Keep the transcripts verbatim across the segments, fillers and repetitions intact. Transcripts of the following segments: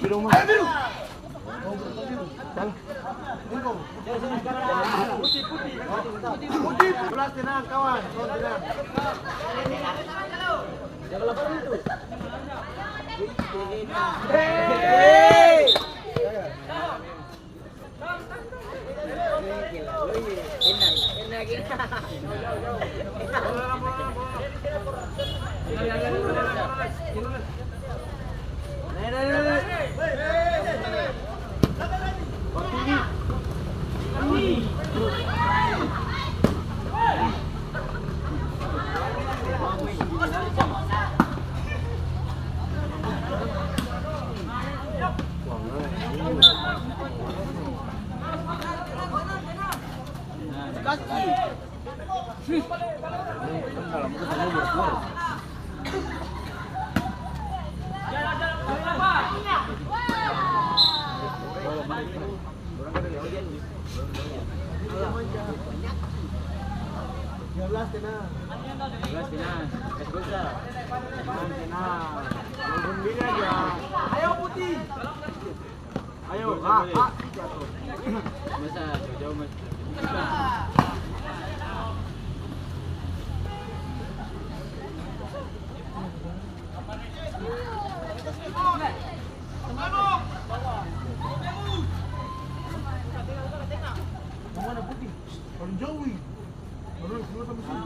Ayo, biru. Putih, putih. Putih, putih. Tenang, kawan. Tenang. Hei! Dua belas tenang. Dua belas tenang. Tenang, tenang. Dua puluh sembilan ya. Ayo, putih. Ayo, ha, ha. Masa jauh-jauh, Mas. Mana putih? Paling jauh, ih. Baru keluar sampai sini.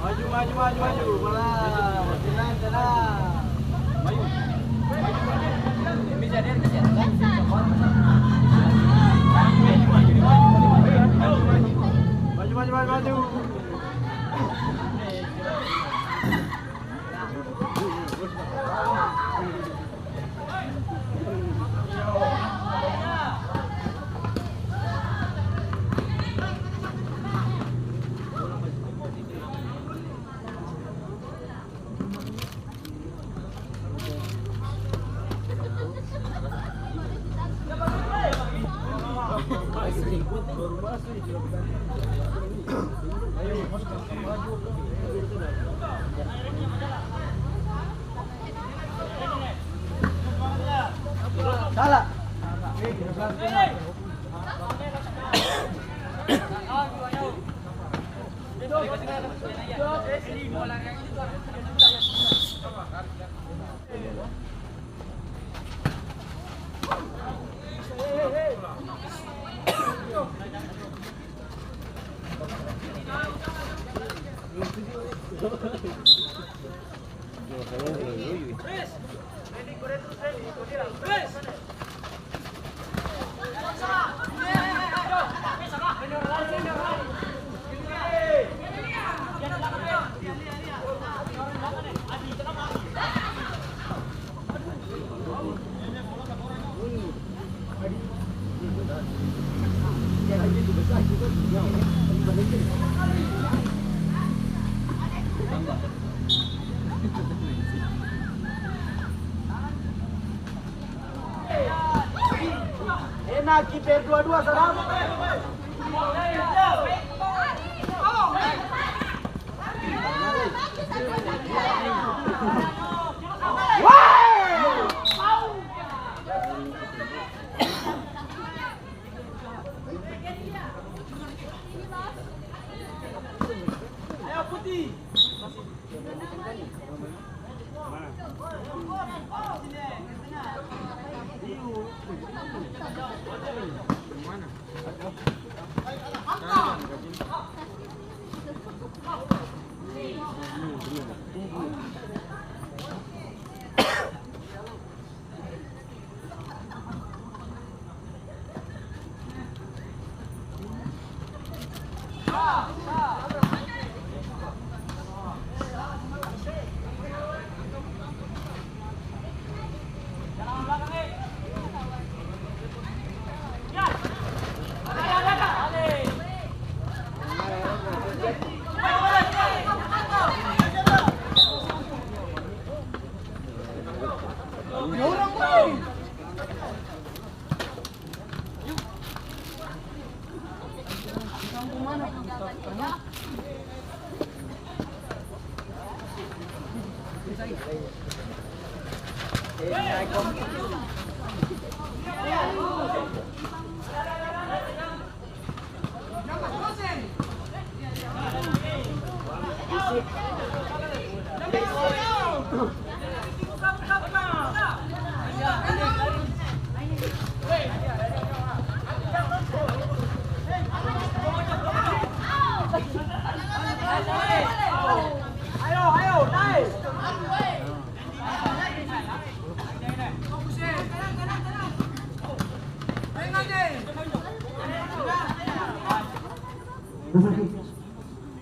Maju, maju, maju, maju, maju. Tenang, tenang. Maju, maju, maju, maju. Salah. Enak, kiper dua-dua, salam.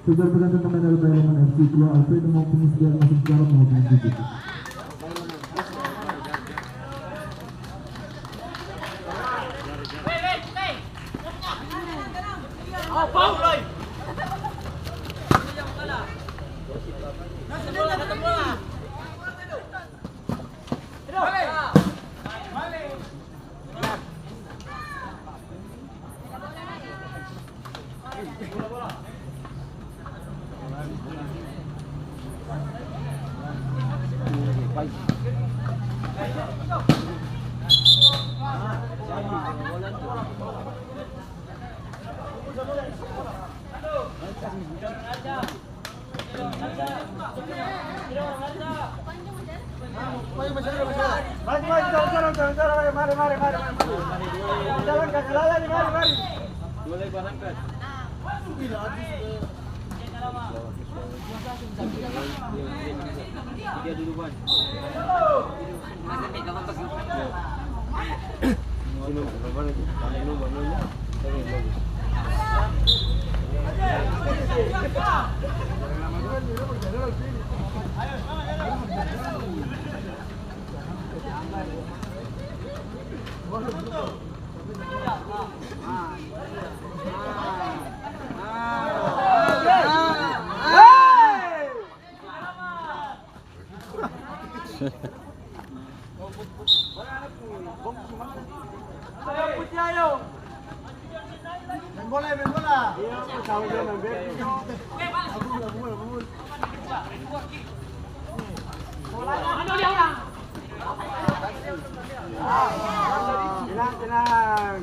Sudah bergantung pemain dari Bailaman F C, keluar Alfredo maupun Ismail, masuk Jarod maupun Gigi. Mari, mari, jalan, jalan, jalan, jalan, mari, mari, mari, mari, mari. Jalan kaki lala nih, mari, mari. Mulai barangkat. Gila, habis, eh. Dia duluan. Main bola, main bola. Tenang, tenang.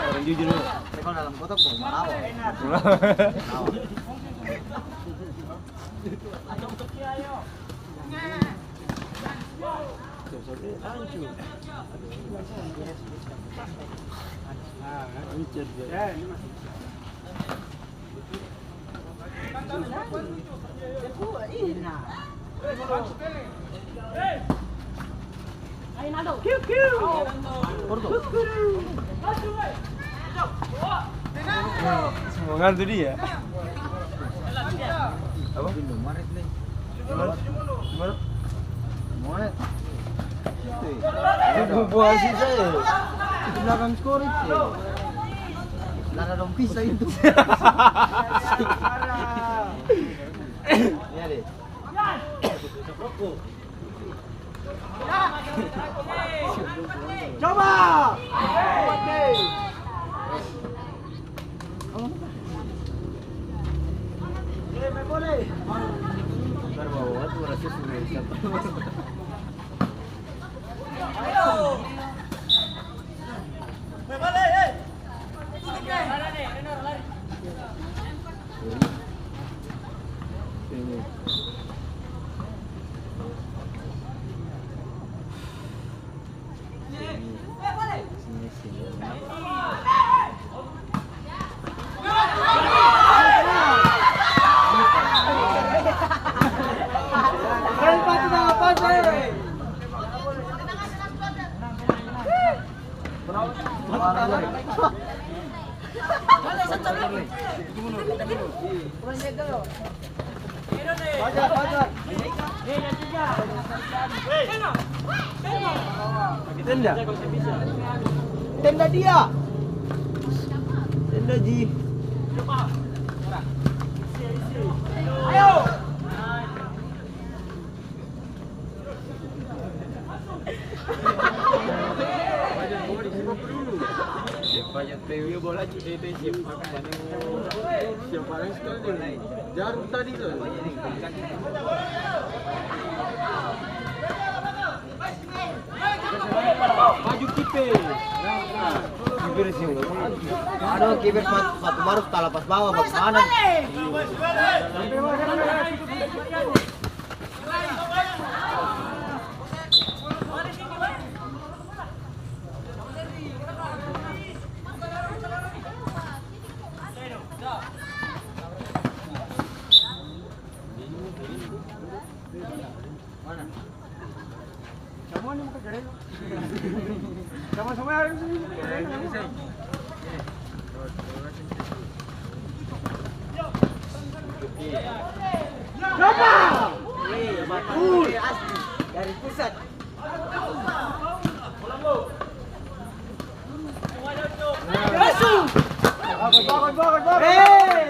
Orang jujur lu. Tapi kalau dalam kotak, bau malawa. Malawa. Hancur. Hancur dia. Semangat tuh dia. Apa? Indomaret nih. Gimana? Gimana? Bubu hasil saya. Di belakang skor itu. Nara dong pisah itu. Iya deh. Coba. Tenda. Tenda dia. Tenda ji. Jarum tadi tuh. Maju kiper. Aduh, kiper sepatu, sepatu baru talapas bawa, bagaimana? Mana? Semua ni muka keren. Sama-sama harus ini. Siapa? Ui, asli. Dari pusat. Masuk. Bagus, bagus, bagus, bagus. Hei.